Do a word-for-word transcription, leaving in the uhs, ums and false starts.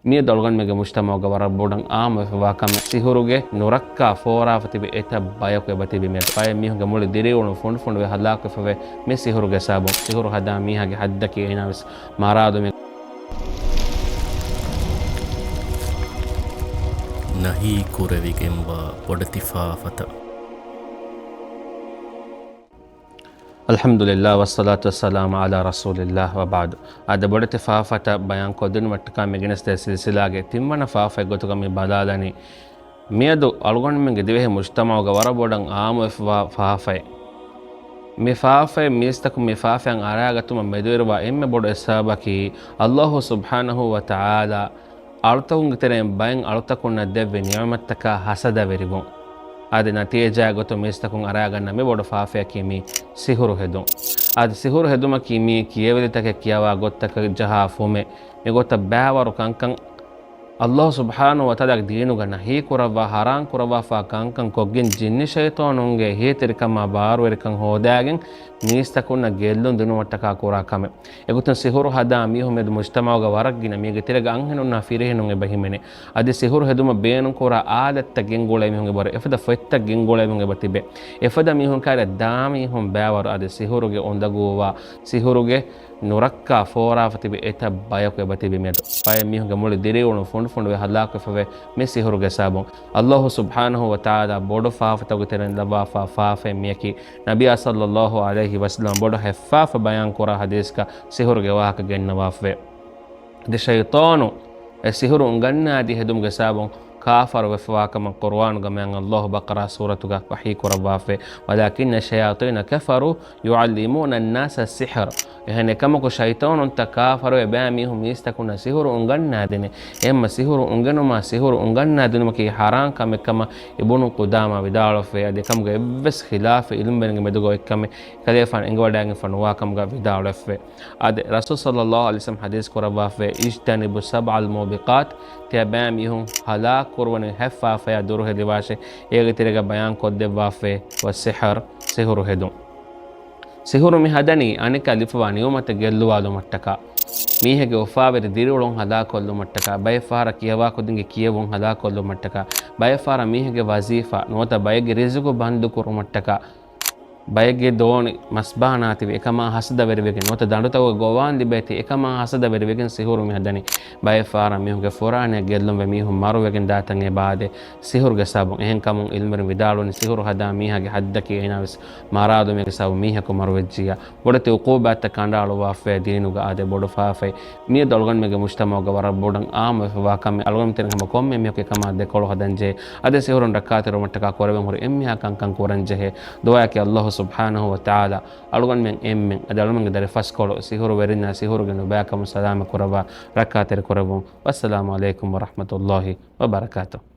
މިއަދު އަޅުގަނޑުމެންގެ މުޖްތަމަޢުގަ ވަރަށް ބޮޑަށް ޢާއްމުވެފަވާ ކަމެއް، ސިހުރުގެ ނުރައްކާ ފޯރާފަ ތިބި އެތައް ބަޔަކު އެބަތިބި މިއަދު. ބައެއް މީހުންގެ މުޅި ދިރިއުޅުން ފުނޑުފުނޑުވެ ހަލާކުވެފަވޭ މި ސިހުރުގެ ސަބަބުން. ސިހުރު ހަދާ މީހާގެ ޙައްދަކީ އޭނާވެސް މަރާލުމެއް. ނަހީ ކުރެވިގެންވާ ބޮޑެތި ފާފަތައް. އަލްޙަމްދުލިއްލާ، ވައްޞަލާތު ވައްސަލާމު ޢަލާ ރަސޫލިއްލާ، ވަބަޢްދު. އާދެ، ބޮޑެތި ފާފަތައް ބަޔާން ކޮށްދިނުމަށްޓަކާ މިގެނެސްދޭ ސިލްސިލާގެ ތިންވަނަ ފާފައެއް ގޮތުގަ މި ބަލާލަނީ، މިއަދު އަޅުގަނޑުމެންގެ ދިވެހި މުޖްތަމަޢުގަ ވަރަށް ބޮޑަށް ޢާއްމުވެފަވާ ފާފައެއް. މި ފާފައެއް މީސްތަކުން މި ފާފައިން އަރާގަތުމަށް މެދުވެރިވާ އެންމެ ބޮޑު އެއް ސަބަބަކީ، ﷲ ސުބްޙާނަހޫ ވަތަޢާލާ އަޅުތަކުންގެ ތެރެއިން ބައެއް އަޅުތަކުންނަށް ދެއްވި ނިޢުމަތްތަކާ ހަސަދަވެރިވުން. އާދެ، ނަތީޖާ ގޮތުން މީސްތަކުން އަރާގަންނަ މި ބޮޑު ފާފަޔަކީ މީ ސިހުރު ހެދުން. އާދެ، ސިހުރު ހެދުމަކީ މީ ކިޔެވެލިތަކެއް ކިޔަވާ ގޮތްތަކަށް ޖަހާ ފުމެއް. މިގޮތަށް ބައިވަރު ކަންކަން، ﷲ ސުބްޙާނަހޫ ވަތަޢާލާގެ ދީނުގަ ނަހީ ކުރައްވާ، ޙަރާން ކުރައްވާފާ ކަންކަން ކޮށްގެން، ޖިންނި ޝައިޠާނުންގެ އެހީތެރިކަމާ ބާރުވެރިކަން ހޯދާގެން، މީސްތަކުންނަށް ގެއްލުން ދިނުމަށްޓަކާ ކުރާ ކަމެއް. އެގޮތުން ސިހުރު ހަދާ މީހުން މެދު މުޖްތަމަޢުގަ ވަރަށް ގިނަ، މީގެ ތެރޭގަ އަންހެނުންނާ ފިރިހެނުން އެބަ ހިމެނޭ. އަދި ސިހުރު ހެދުމަށް ބޭނުންކުރާ އާލަތްތައް ގެންގުޅޭ މީހުން އެބަ ހުރޭ. އެފަދަ ފޮތްތައް ގެންގުޅޭ މީހުން އެބަ ތިބޭ. އެފަދަ މީހުން ކައިރިއަށް ދާ މީހުން ބައިވަރު. އަދި ސިހުރުގެ އުނދަގޫވާ، ސިހުރުގެ ނުރައްކާ ފޯރާފަ ތިބި އެތައް ބަޔަކު އެބަ ތިބި މިއަދު. ބައެއް މީހުންގެ މުޅި ދިރިއުޅުން ފުނޑުފުނޑުވެ ހަލާކުވެފަވޭ މި ސިހުރުގެ ސަބަބުން. ﷲ ސުބްޙާނަހޫ ވަތަޢާލާ ބޮޑު ފާފަތަކުގެ ތެރެއިން ލައްވާފާ ފާފައެއް މިޔަކީ. ނަބިއްޔާ ޞައްލައްލާހު ޢަލައިހި ވަސައްލަމަ ބޮޑު ހެއްފާފަ ބަޔާން ކުރާ ޙަދީޘްގަ ސިހުރުގެ ވާހަކަ ގެންނަވާފަވޭ. އަދި ޝައިޠާނު އެ ސިހުރު އުނގަންނާދީ ހެދުމުގެ ސަބަބުން ކާފަރު ވެފަވާކަމަށް ޤުރުއާނުގަ މިއަން ﷲ ބަޤަރާ ސޫރަތުގަ ވަޙީ ކުރައްވާފަވޭ، وَلَٰكِنَّ الشَّيَاطِينَ كَفَرُوا يُعَلِّمُونَ النَّاسَ السِّحْرَ. އެހެން އެކަމަކު ޝައިޠާނުންތައް ކާފަރުވެ ބައި މީހުން މީސްތަކުންނަށް ސިހުރު އުނގަންނާދިނެ. އެހެންމަ ސިހުރު އުނގެނުމާ ސިހުރު އުނގަންނާދިނުމަކީ ޙަރާން ކަމެއްކަމަށް އިބްނު ޤުދާމާ ވިދާޅުވެފަވޭ. އަދި އެކަމުގެ އެއްވެސް ޚިލާފެއް ޢިލްމުވެރިންގެ މެދުގަ އޮތްކަމެއް ކަލޭފާނު އެނގިވަޑައިގެންފަ ނުވާކަމުގަ ވިދާޅުވެފަވޭ. އާދެ، ރަސޫލު ޞައްލައްލާހު ޢަލައިހި ވަސައްލަމަ ޙަދީޘް ކުރައްވާފަވޭ، اجتنبوا السبع الموبقات، ތިޔަބައި މީހުން ހަލާކު ކުރުވަނިވި ހަތް ފާފަޔާ ދުރުހެލިވާށޭ، އޭގެ ތެރޭގަ ބަޔާން ކޮށްދެއްވާފަވޭ، والسحر، ސިހުރު ހެދުން. ސިހުރު މި ހަދަނީ އަނެކާ ލިބިފަވާ ނިޢުމަތެއް ގެއްލުވާލުމަށްޓަކާ، މީހެއްގެ އުފާވެރި ދިރިއުޅުން ހަލާކޮށްލުމަށްޓަކާ، ބައެއް ފަހަރަށް ކިޔަވާކޮށްދިންގެ ކިޔެވުން ހަލާކޮށްލުމަށްޓަކާ، ބައެއް ފަހަރަށް މީހެއްގެ ވަޒީފާ ނުވަތަ ބައެއްގެ ރިޒުގު ބަންދު ކުރުމަށްޓަކާ، ބައެއްގެ ދޯނި މަސްބާނާތިބި އެކަމާ ހަސަދަވެރިވެގެން، ނުވަތަ ދަނޑުތަކުގެ ގޮވާން ލިބޭތީ އެކަމާ ހަސަދަވެރިވެގެން ސިހުރު މި ހަދަނީ. ބައެއް ފަހަރަށް މީހުންގެ ފުރާނައަށް ގެއްލުންވެ މީހުން މަރުވެގެން ދާތަން އެބަ އާދޭ ސިހުރުގެ ސަބަބުން. އެހެންކަމުން ޢިލްމުވެރިން ވިދާޅުވަނީ ސިހުރު ހަދާ މީހާގެ ޙައްދަކީ އޭނާވެސް މަރާލުމެއްގެ ސަބަބުން މީހަކު މަރުވެއްޖިއްޔާ. ބޮޑެތި ޢުޤޫބާތްތައް ކަނޑައަޅުއްވާފައި ދީނުގަ އާދޭ ބޮޑު ފާފައެއް. މިއަދު އަޅުގަނޑުމެންގެ މުޖްތަމަޢުގަ ވަރަށް ބޮޑަށް ޢާއްމުވެފަވާ ކަމެއް. އަޅުގަނޑު ތެރެއިން ހަމަ ކޮންމެ މީހަކު އެކަމާ ދެކޮޅު ހަދަންޖެހޭ. އަދި ސިހުރުން ރައްކާތެރިވުމަށްޓަކާ ކުރެވެން ހުރި އެންމެހާ ކަންކަން ކުރަންޖެހޭ. ދުޢާއަކީ ﷲ ސުބްޙާނަހޫ ވަތަޢާލާ އަޅުގަނޑުމެން އެންމެން އަދި އަޅުގަނޑުމެންގެ ދަރިފަސްކޮޅު ސިހުރުވެރިންނާ ސިހުރުގެ ނުބައިކަމުން ސަލާމަތް ކުރައްވާ ރައްކާތެރި ކުރެއްވުން. ވައްސަލާމު ޢަލައިކުމް ވަރަޙްމަތުﷲި ވަބަރަކާތުހު.